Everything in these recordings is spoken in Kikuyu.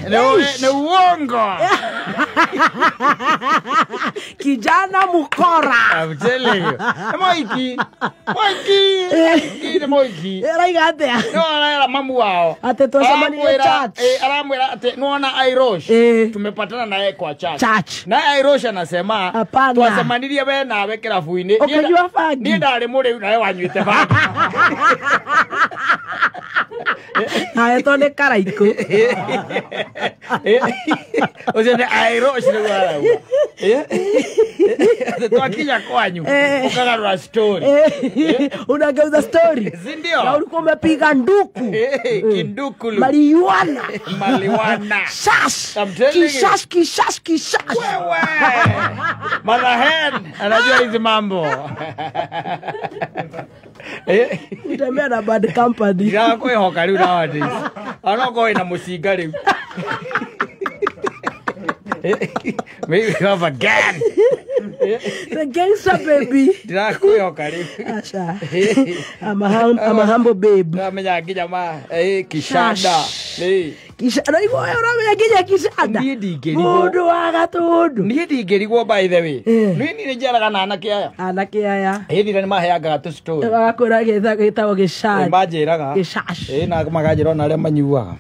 Ni uongo. Kijana mukora. I'm telling you. Moiki. Moiki. Ni Moiki. Araiga atia? No arera mamu wao. Ate twacemanirie church. Aramwira ate nuona Airosh. Tumepatana naye kwa church. Church. Na Airosh anasema hapana. Twacemanirie we nawe kirabu-inĩ. Ũkĩnyua bangi. Niĩ ndarĩ mũrĩu nawe wanyuĩte bangi. Nawe to nĩ karaikũ. Ũcio nĩ Airosh nĩguo arauga. Twakinya kwanyu ukagarura story. Unageuza story. Si ndio? Na ulikuwa umepiga nduku. Kindukulu. Marijuana. Marijuana. Shash. I'm telling you. Kishash, kishash, kishash. Wewe. Mother hen anajua hizi mambo. Utembea na bad company. Ndirakwĩhoka rĩu nowadays. Onokorwo wĩna mũcinga rĩu. Maybe you have a gang. The gangster baby. Ndirakwĩhoka rĩu. Asha. I'm a humble babe. Ndamenya nginya ma kishanda. Kishanda igwo uramenya nginya kishanda. Niĩ ndingĩrigwo. Mũndũ wa gatũndũ. Niĩ ndingĩrigwo by the way. Niĩ nĩ njaraga na anake aya. Anake aya. Ĩthira nĩ maheangaga tũ story. Magakwĩra gĩtagwo gĩcanda. Manjĩraga. Gĩcash. Na makanjĩra ona arĩa manyuaga.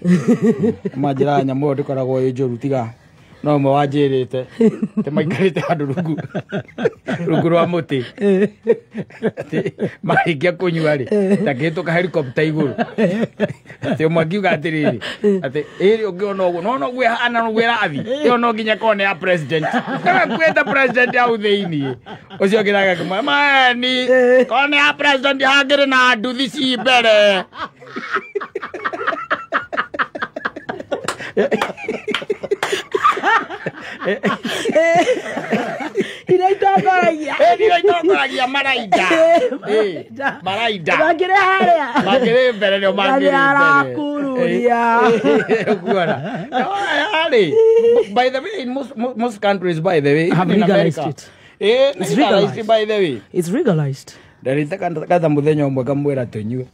Manjĩraga nyamũ ĩyo ndĩkoragwo ĩ njũru tiga no ũmwe wanjĩrĩte atĩ maikarĩte handũ rungu rwa mũtĩ atĩ marĩkia kũnyua rĩ takĩhĩtũka helicopter igũrũ atĩ ũmwe akiuga atĩrĩrĩ atĩ ĩrĩ ũngĩona ũguo nona ũguo ĩhana ũguo ĩrathiĩ ĩyo no nginya ĩkorwo nĩ ya president ĩgakuĩte president hau thĩiniĩ ũcio ũngĩ nake akĩmwĩra maeni korwo nĩ ya president hangĩrĩ na nduthi ci mbere. Iria itongoragia. Iria itongoragia maraida. Maraida. Mangĩrĩ harĩa. Mangĩrĩ mbere nĩo mangĩrĩ mbere. Arakururia. Ũkuona. Arĩ. By the way, in most countries, by the way, have in legalized America, it. It's legalized by the way. It's legalized. Ndarĩte katha mũthenya ũmwe ngamwĩra tũnyue.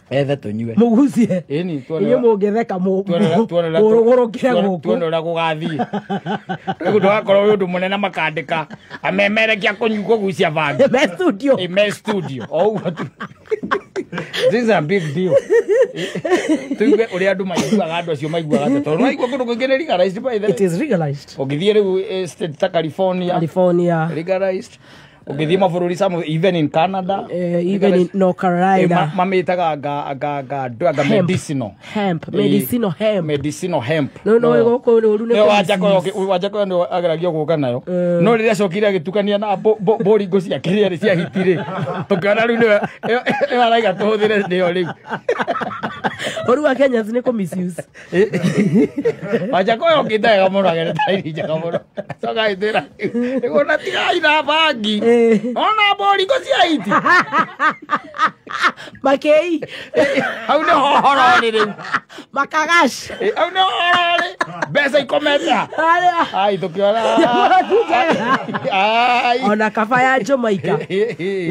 Ethe tũnyue. Mũgucie. Ĩni tuone. Inyuĩ mũngĩtheka mũrũgũrũkĩre gũkũ. Tuone ũrĩa gũgathiĩ. Rĩu ndũgakorwo wĩ ũndũ mũnene makandĩka amemerekia kũnyua kũgucia bangi. Me studio. Me studio. O ũguo tu. This is a big deal. Tuigue ũrĩa andũ maiguaga, andũ acio maiguaga atĩa. Tondũ waigua kũndũ kũingĩ nĩ legalized by the way. It is legalized. Ũngĩthiĩ rĩu state ta California. California. Legalized. Ũngĩthiĩ mabũrũri some even in Canada, even in North Carolina, mamĩtaga anga medicinal hemp, medicinal hemp, medicinal hemp. No no gũkũ rũru nĩ Wanjakoya nĩ ageragia gũka nayo, no rĩrĩa acokire agĩtukania na boringo ciake rĩrĩa cia hiti rĩ, tũkĩona rĩu nĩwe araiga tũhũthĩre nĩyo rĩu. Ũru wa Kenyans nĩ kũ misuse. Wanjakoya okĩte wega mũno, agerete raini njega mũno, acoka agĩtwĩra nĩguo na tigai na bangi ona boringo cia hiti makei hau nĩ hohororĩ rĩu makagash hau nĩ hohororĩ mbeca ikomete ai tũkĩona ai ona kaba ya Jamaica na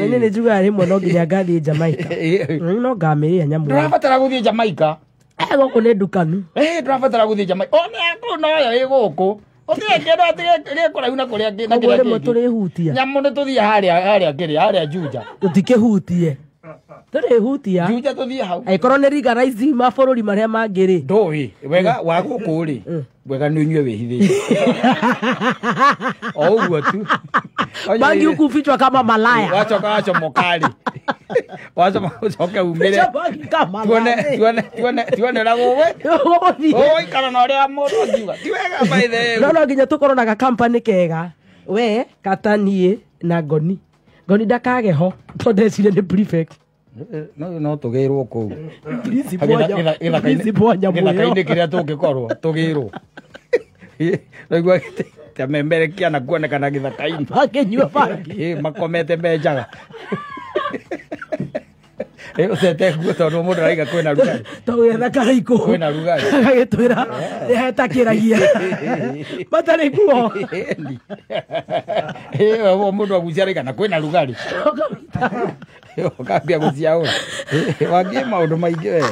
niĩ nĩ njugaga rĩmwe no nginya ngathiĩ Jamaica no ngamĩrĩa nyamũ. Ndũrabatara gũthiĩ Jamaica. Gũkũ nĩ ndukanu. Ndũrabatara gũthiĩ Jamaica ona kũu noyo ĩ gũkũ. Ũtige kĩndũ atĩ gĩkũraihu na kũrĩa na kĩrĩa kĩngĩ. Tũrĩhutia. Nyamũ nĩ tũthiĩ harĩa kĩrĩa harĩa Juja. Tũtikĩhutie. Tũrĩhutia. Juja tũthiĩ hau. Angĩkorwo nĩ legalize mabũrũri marĩa mangĩ rĩ. Ndũĩ wega wa gũkũ rĩ. Wega nĩ ũnyue wĩhithĩte. O ũguo tu. Bangi hukufichwa kama malaya. Wacoka wacomoka rĩ. Wacomoka ũcoke umĩre. Tuone ũrĩa gũgũikara na ũrĩa mũndũ angiuga. Ti wega by the way. No nginya tũkorwo na gakampani kega. We kata niĩ na Ngoni. Ngoni ndakage ho tondũ ndeciria nĩ prefect. No tũgĩrwo kũu. Gĩthaka-inĩ kĩrĩa tũngĩkorwo tũgĩrwo. Naigua ta memerekia na kuonekana gĩthaka-inĩ. Makĩnyua bangi. Makomete me njaga. Ũtete nguo tondũ mũndũ araiga kwĩna rugarĩ. Tũgĩetha karaikũ. Kwĩna rugarĩ. Agagĩtwĩra nĩhetakĩragia. Matarĩ nguo. Mũndũ agucia araiga na kwĩna rugarĩ. Ũkambia gũciaũra. Wangie maũndũ maingĩ we.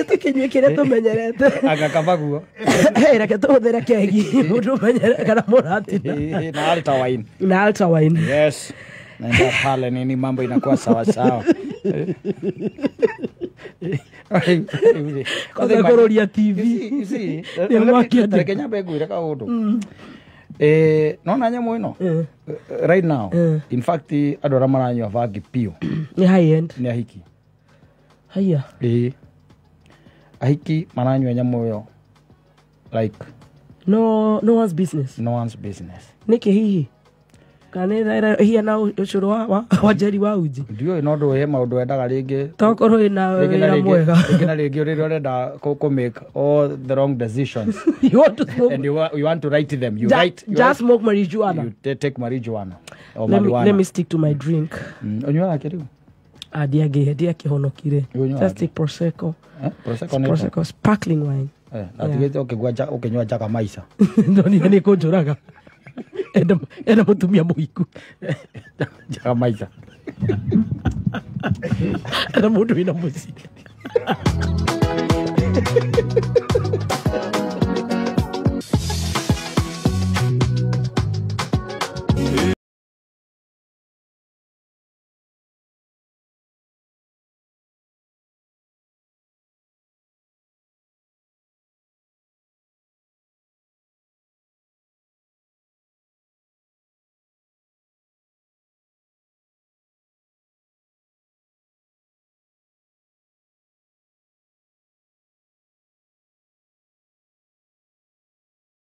Tũkĩnyue kĩrĩa tũmenyerete. Anga kavaguo. Reke tũhũthĩre kegi mũndũ ũmenyere kana mũratina. Na alta wine. Na alta wine. Yes. Naenda pale nini mambo inakuwa sawa sawa. Kwanza kũroria TV. Reke nyambe ngwĩre kaũndũ. Nona nyamũ ĩno right now. In fact andũ arĩa maranyua bangi piũ nĩ high end. Nĩ ahiki. Haya. Ahiki maranyua nyamũ ĩyo like no one's business. No one's business. Nĩkĩ hihi? Kana hihi na ũcũrũ wa Njeri wa uji. Ndiũĩ no ndũĩ he maũndũ wendaga rĩngĩ. Tokorwo ĩna wĩra mwega. Rĩngĩ na rĩngĩ rĩrĩa ũrenda kũ make all the wrong decisions. You want to smoke. And you want to write them. You write. Just smoke marijuana. You take marijuana. Or marijuana. Let me stick to my drink. Ũnyuaga kĩ rĩu? Ndiakĩhonokire. Just take Prosecco. Prosecco nĩ Prosecco sparkling wine. Na tigĩte ũkĩnyua Jaga Maisa. Ndonire nĩ kũnjũraga. Enda mũtumia mũhiku. Jaga Maisa. Enda mũndũ wĩna mũciĩ.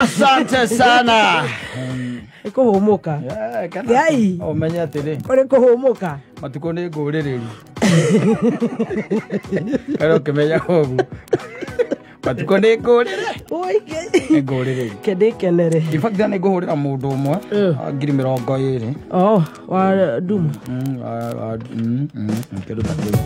Asante sana. Kũhũmũka. Ngai. Ũmenye atĩrĩ. Kũrĩ kũhũmũka. Matukũ nĩ ngũrĩrĩri. Kana ũkĩmenya ũguo. Matukũ nĩ ngũrĩrĩ. Nĩ ngũrĩrĩri. Kĩndĩkenere. In fact nĩ ngũhũrĩra mũndũ ũmwe 20,000. Oh, wa Duma. Kĩndũ ta kĩu.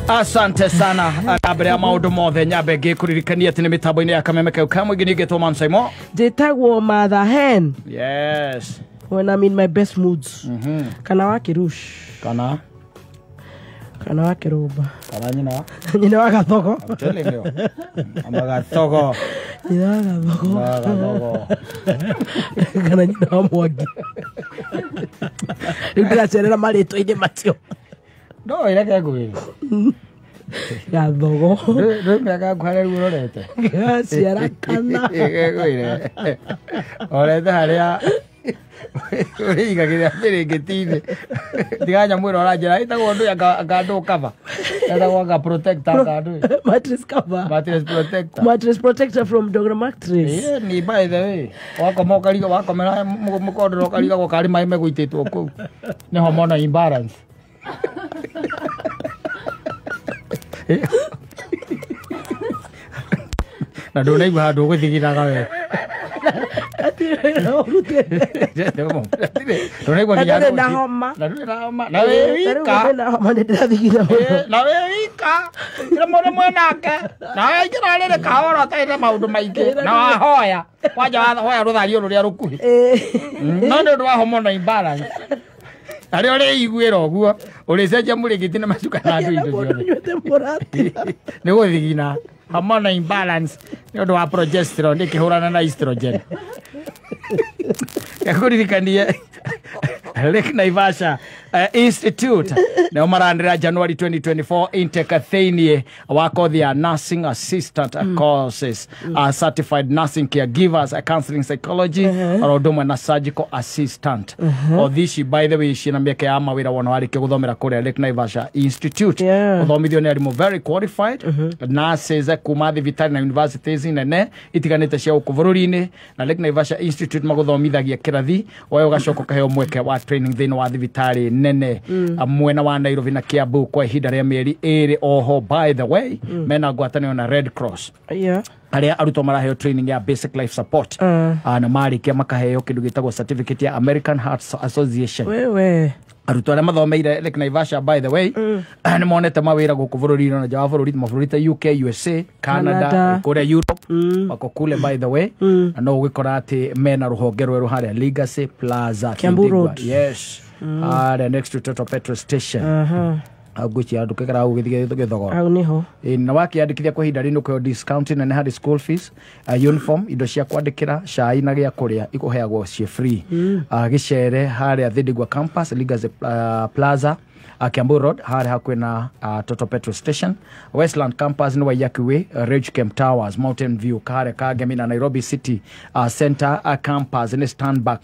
Asante sana. Mbere ya maũndũ mothe nyambe ngĩkũririkania atĩ nĩ mĩtambo-inĩ ya Kameme kau ka mũingĩ ningĩtwo Man Saimo. Njĩtagwo Mother Hen. Yes. When I'm in my best moods. Kana wa Kirush. Kana wa Kiruba. Kana nyina. Nyina wa Gathogo. I'm telling you. I'm a Gathogo. Nyina wa Gathogo. Kana nyina wa Mwangi. Rĩu ndĩracerera marĩtwa-inĩ macio. No, ireke ngwĩre. Gathogo. Ndũĩ mĩaka yaku harĩa rĩu ũrorete. Gaciara kana. Ngwĩre. Orete harĩa ũrĩigagĩrĩra mĩrĩngĩti-inĩ. Tiga nyamũ ĩno ũranjĩra ĩtagwo ndũĩ anga ndũ cover. Ĩtagwo anga protector anga ndũĩ. Mattress cover. Mattress protector. Mattress protector from Dogra Mattress. Ĩĩ ni by the way. Wakoma ũkariga wakomera mũkondoro ũkarigagwo karĩ maĩ megũitĩtwo kũu. Nĩ hormonal imbalance. Na ndũnaigua handũ ũgũthiginaga we. Ndũnaigua nginya ndũrĩ na homa. Na ndũrĩ na homa. Na wĩ wika. Na homa nĩ ndĩrathigina mũno. Na wĩ wika. Gũtirĩ mũndũ mwenake. Na waingĩra rĩrĩ kahora ũtarĩ na maũndũ maingĩ. Na wahoya. Kwanja wahoya rũthario rũrĩa rũkuhĩ. No nĩ ũndũ wa hormonal imbalance. Arĩa ũrĩiguĩra ũguo ũrĩcenjia mũrĩngĩti na macuka na andũ indo ciothe. Nĩ gũthigina hormonal imbalance nĩ ũndũ wa progesterone ĩkĩhũrana na estrogen. Ngakũririkanie Lake Naivasha Institute nĩo maranĩra January 2024 intake thĩinĩ wa kothi ya nursing assistant courses, certified nursing caregivers, counseling psychology oro ũndũ ũmwe na surgical assistant. Othi ici by the way ciĩna mĩeke ya mawĩra wona warĩkia gũthomera kũrĩa Lake Naivasha Institute. Ũthomithio nĩ arimũ very qualified nurses kuma thibitarĩ na universities nene itiganĩte cia gũkũ bũrũri-inĩ, na Lake Naivasha Institute magũthomithagia kĩrathi woe ũgacoka ũkaheo mweke wa training thĩinĩ wa thibitarĩ nene mwena wa Nairobi na Kiambu kwa ihinda rĩa mĩeri ĩrĩ. Oho by the way mena ngwatanĩro na Red Cross. Arĩa arutwo maraheo training ya basic life support na marĩkia makaheo kĩndũ gĩtagwo certificate ya American Heart Association. Wewe arutwo arĩa mathomeire Lake Naivasha by the way nĩ monete mawĩra gũkũ bũrũri-inĩ na nja wa bũrũri, mabũrũri ta UK, USA, Canada, kũrĩa Europe wako kule by the way. Na no ũgĩkora atĩ mena rũhonge rwerũ harĩa Legacy Plaza Kiambu Road. Yes. Harĩa next to Total Petrol Station. Ngwĩciria ndũkĩgera hau ũgĩthiĩ gĩthogoro. Hau nĩho. Ĩ, na wakĩandĩkithia kwa ihinda rĩnĩ ũkũheo discount nene harĩ school fees, uniform, indo cia kwandĩkĩra, cai na gĩa kũrĩa ikũheagwo ciĩ free. Gĩcere harĩa Thindigua campus, Legacy Plaza, Kiambu Road, harĩa hakuhĩ na Total Petrol Station. Westland campus nĩ Waiyaki Way, Ridge Camp Towers, Mountain View, harĩa Kangemi na Nairobi City Center campus nĩ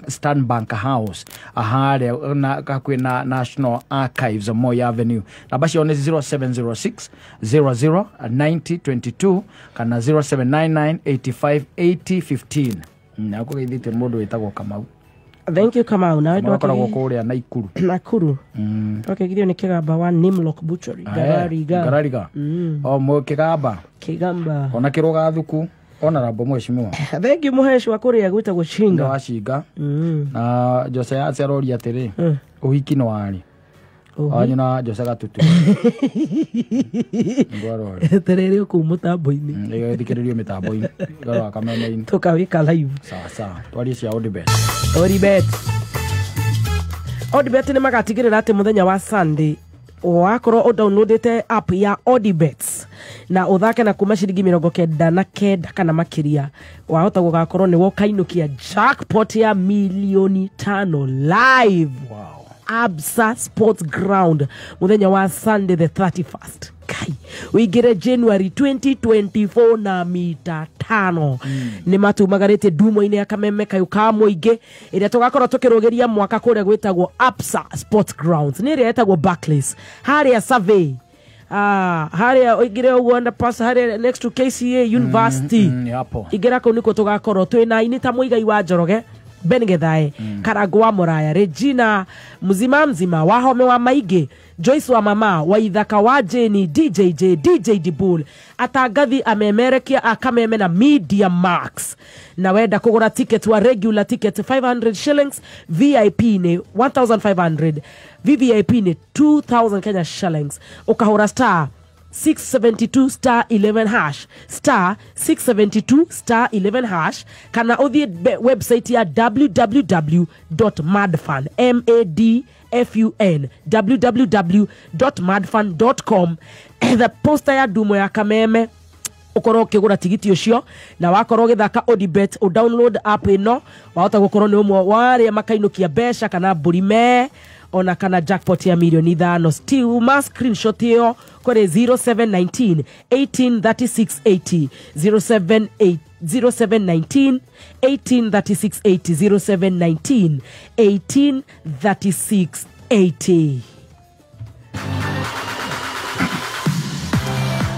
Stanbank House, harĩa na hakuhĩ na National Archives, Moi Avenue. Namba ciao nĩ 0706 00 90 22 kana 0799 85 80 15. Na kũgeithĩtie mũndũ wĩtagwo Kamau. Thank you, Kamau. Nawe Kamau akoragwo kũrĩa Naikuru. Nakuru. Twakĩgirio nĩ Kĩgamba wa Nimlock Butchery. Ngarariga. Ngarariga. O mũ Kĩgamba. Kĩgamba. Ona kĩrũga thuku. Ona rambo mheshimiwa. Thank you, mũheshi wa kũrĩa gwĩtagwo Shinga. Wa Shinga. Na Jose aroria atĩrĩ, ũhiki nĩ warĩ? Wanyu na Jose Gatutu. Ngwarore. Eterere kũu mũtambo-inĩ. Ĩthikĩrĩrio mĩtambo-inĩ. Ngorora kameme-inĩ. Tũkawĩka live. Sawa sawa. Twarie cia Odibet. Odibet. Odibet nĩ magatigĩrĩra atĩ mũthenya wa Sunday wakorwo ũdownloadĩte app ya Odibet na ũthake na kuma ciringi 99 kana makĩria, wahota gũgakorwo nĩ wokainũkia jackpot ya 5,000,000 live. Wow. Absa Sports Ground mũthenya wa Sunday the 31st. Kai, wĩingĩre January 2024 na mita 5. Nĩ matumagarĩte ndumo-inĩ ya kameme kayũ ka mũingĩ ĩrĩa tũgakorwo tũkĩrũgĩria mwaka kũrĩa gwĩtagwo Absa Sports Grounds. Nĩ ĩrĩa ĩtagwo Barclays harĩa Survey, harĩa ũingĩre ũguo underpass harĩa next to KCA University. Hapo. Ingĩra kũu nĩkuo tũgakorwo twĩna ini ta Mũigai wa Njoroge, Ben Gethae, Karango wa Moraya, Regina Mzima Mzima, Wahome wa Maingĩ, Joyce wa Mama, Waithaka wa Jeni, DJJ, DJ Dibul, atangathi amemerekia akameme na Media Max. Na wenda kũgũra ticket wa regular ticket 500 shillings, VIP nĩ 1500, VVIP nĩ 2000 Kenya shillings. Ũkahũra star 672 star 11 hash, star 672 star 11 hash, kana ũthiĩ website ya www.madfun, M-A-D-F-U-N, www.madfun.com. The poster ya Dumo ya Kameme ukorwo ukigura tigiti ucio, na wakorwo ugithaka Odibet u download app ino, wahota gukorwo ni umwe wa aria makainukia mbeca kana mbũri me ona kana jackpot ya 5,000,000. Still ma screenshot iyo kuri 0719 183680, 078 0719 183680, 0719 183680.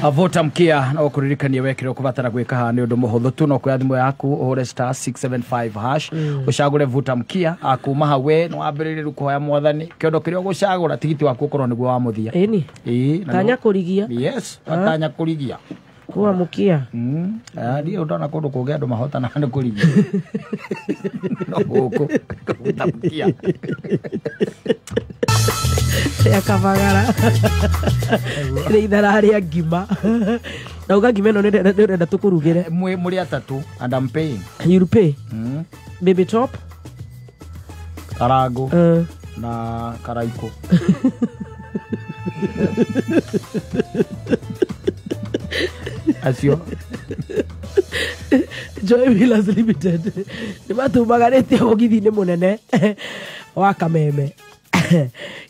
Avota mkia na ũkũririkanie wekire ũkũbatara gwĩka haha nĩ ũndũ mũhũthũ tu, no kuoya thimũ yaku ũhũre star 675 hash, ũcagũre vuta mkia. Kuma hau we nĩ wambĩrĩrie rĩu kũhoya mwathani kĩondo kĩrĩa ũgũcagũra tigiti waku ũkorwo nĩguo wa mũthia. Ĩni. Ĩĩ, na Tanya kũrigia. Yes, tanya kũrigia. Kuwa mũkia. Ndiĩ ndona kũndũ kũngĩ andũ mahotanaga nĩ kũrigia. No gũkũ vuta mkia. Ya kabagara. Rĩ ithara rĩa ngima. Na uga ngima ĩno nĩ ndĩrenda tũkũrugĩre. Mũrĩ atatũ and I'm paying. You pay? Baby top? Karango. Na karaiko. Acio. Joy Villas Limited. Nĩ matumagarĩtie mũgithi-inĩ mũnene wa Kameme.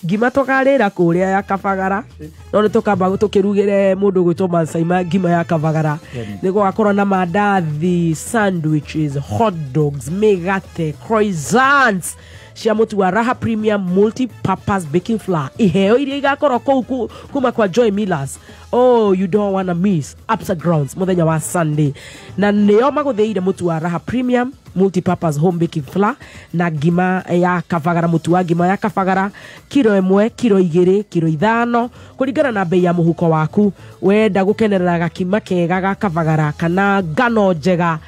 Ngima tũkarĩra kũrĩa ya kabagara, no nĩ tũkamba tũkĩrugĩre mũndũ gwĩtwo Masaima ngima ya kabagara. Nĩ gũgakorwo na mandathi, sandwiches, hot dogs, mĩgate, croissants cia mũtu wa Raha Premium Multi-Purpose Baking Flour. Iheo iria igakorwo kũu kuma kwa Joy Millers. Oh, you don't wanna miss Absa Grounds mũthenya wa Sunday. Na nĩo magũthĩire mũtu wa Raha Premium Multi-Purpose Home Baking Flour na ngima ya kabagara, mũtu wa ngima ya kabagara kiro 1, kiro 2, kiro 5 kũringana na bei ya mũhuko waku. Wenda gũkenerera gakima kega ga kabagara kana ngano njega,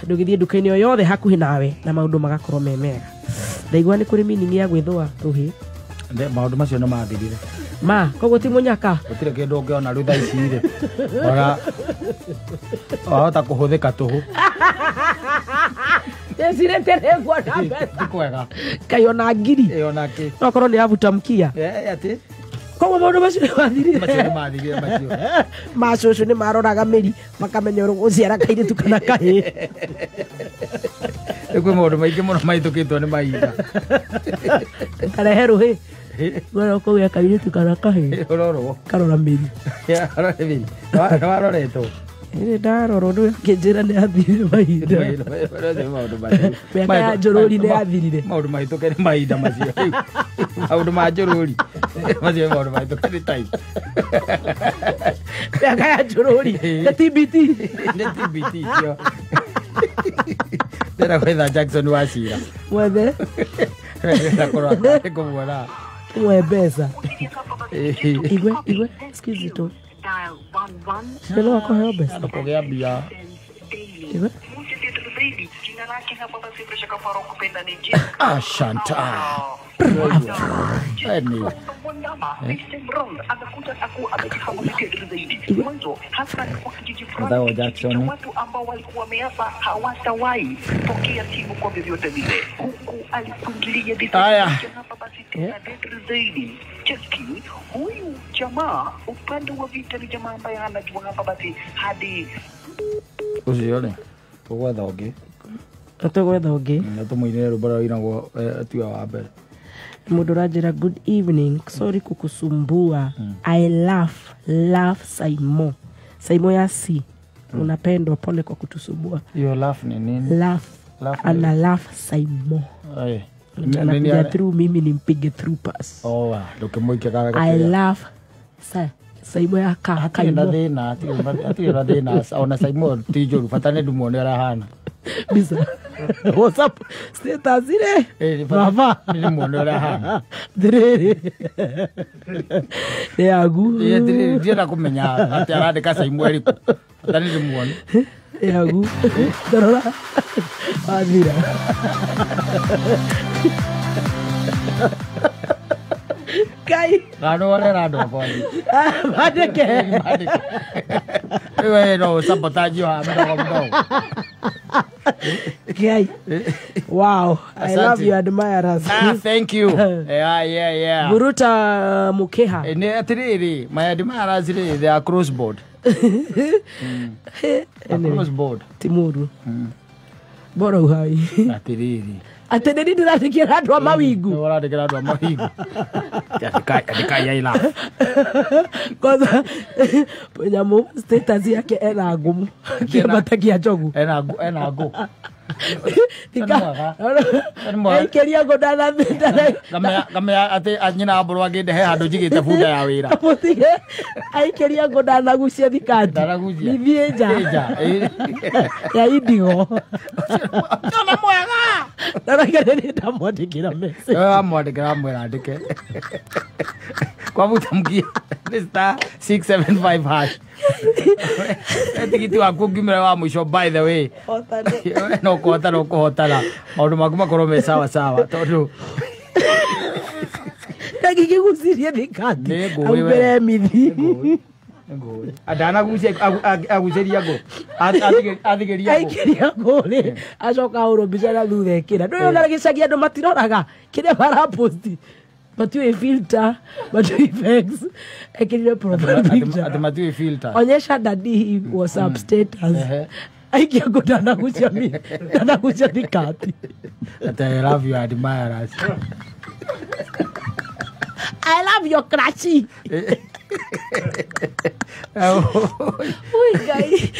ndũgĩthiĩ nduka-inĩ o yothe hakuhĩ nawe na maũndũ magakorwo me mega. Ndaigua nĩ kũrĩ meaning ya gwĩthũa rũhĩ. Maũndũ macio nĩ mathirire. Ma, koguo ti mũnyaka? Gũtirĩ kĩndũ ũngĩona rĩu thaa ici rĩ. Ona wahota kũhũthĩka tũhũ. Ndecirĩte nĩnguona mbeca. Ti kwega. Kaĩ ona ngiri. Ĩ ona kĩ. No korwo nĩ yabuta mkia. Atĩ? Koguo maũndũ macio nĩ mathirire. Macio nĩ mathirire macio. Macũcũ nĩ maroraga mĩri makamenya ũgũciara kairĩtu kana kahĩĩ. Rĩu kwĩ maũndũ maingĩ mũno mahĩtũkĩtwo nĩ mahinda. Karehe rũhĩ. Ngwenda kũgĩa kairĩtu kana kahĩĩ. Ũrorwo. Karora mĩri. Nĩ waroretwo. Ĩrĩ ndarorwo nĩ akĩnjĩra nĩ athirire mahinda. Mĩaka ya njũrũri nĩ yathirire. Maũndũ mahĩtũke nĩ mahinda macio. Maũndũ ma njũrũri. Macio maũndũ mahĩtũke nĩ time. Mĩaka ya njũrũri. Nĩ TBT. Nĩ TBT icio. Ndĩrenda gwetha Jackson wa Cira. Mwethe. Ndĩrenda kũrora kũmuona. Mwe mbeca. Igwe, igwe, excuse tu. Nĩ wakũheo mbeca. Kũgĩa mbia. Igwe. Ashanta. Jackson. Watu ambao walikuwa wameapa hawatawahi pokea timu kwa vyovyote vile. Huku alikuingilia hapa basi tena zaidi. Cheki huyu jamaa upande wa vita ni jamaa ambaye anajua hapa basi hadi usione. Tugwetha ũngĩ. Tugwetha ũngĩ. Na tũmũinĩre rwĩmbo rũrĩa rũinagwo tiwe wa mbere. Mũndũ ũranjĩra good evening, sorry kukusumbua. I love Saimo. Saimo ya C. Unapendwa, pole kwa kutusumbua. Hiyo laugh ni nini? Laugh. Ana laugh Saimo. Anapiga through mimi nimpige through pass. Oh, ndũkĩmũikie kara. I love Saimo ya ka. Hatirĩ na thĩna, hatirĩ na thĩna. Ona Saimo ti njũru, bata nĩ ndĩmuone ũrĩa ahana. Bisa. WhatsApp status ile. Baba, nĩndĩmuone ũrĩa ahana. Ndĩrĩrĩ. Nĩ yagu. Ndĩrĩrĩ, ndienda kũmenya atĩ arandĩka Saimo ĩrĩkũ. Bata nĩ ndĩmuone. Yagu. Ndarora. Wathira. Kai. Na no ũrera andũ akwa. Mandĩke. Wewe no sabotage haha mdogo mdogo. Kai. Wow, I love your admirers. Ah, thank you. Yeah, yeah, yeah. Buruta Mukeha. Nĩ atĩrĩrĩ, my admirers rĩ, they are cross board. Cross board. Ti mũru. Bora uhai. Atĩrĩrĩ. Atĩ nĩ ndĩrandĩkĩra andũ a mawingu. Nĩ ũrandĩkĩra andũ a mawingu. Andĩkai I love. Kwanza nyamũ status yake ena ngumu. Kĩambata kĩa njogu. Ena ngũ. Aikĩria ngũ ndanathĩ. Ngamenya atĩ nyina mbũrũ angĩndehe handũ njigĩte bunda ya wĩra. Mũtige aikĩria ngũ ndanagucia thikati. Ndanagucia. Ithiĩ nja. Ya indigo. Ũcio nĩ mwega. Ndaragere nĩ ndamwandĩkĩra message. Amwandĩkĩra amwĩra andĩke. Kwa mutamkia ni star 675 hash. Tigiti waku ngimira wa mwisho by the way. No kuhotana ukuhotana. Maundu maku makorwo me sawa sawa tondu ndagikigucirie thikati. Aumbere mithi. Andanagucia aguceria ngũ. Athigeria ngũ. Aikiria ngũ rĩ acoka ahũrwo mbica na thutha ĩkĩra. Ndũrĩ gĩcagi andũ matiroraga kĩrĩa maraposti. Matiũĩ filter, matiũĩ effects. Ekĩrire profile picture. Ati matiũĩ filter. Onyesha dadi WhatsApp status. Aikia ngũ ndanagucia ndanagucia thikati. Ati I love your admirers. I love your crutchy. Ui, Ngai.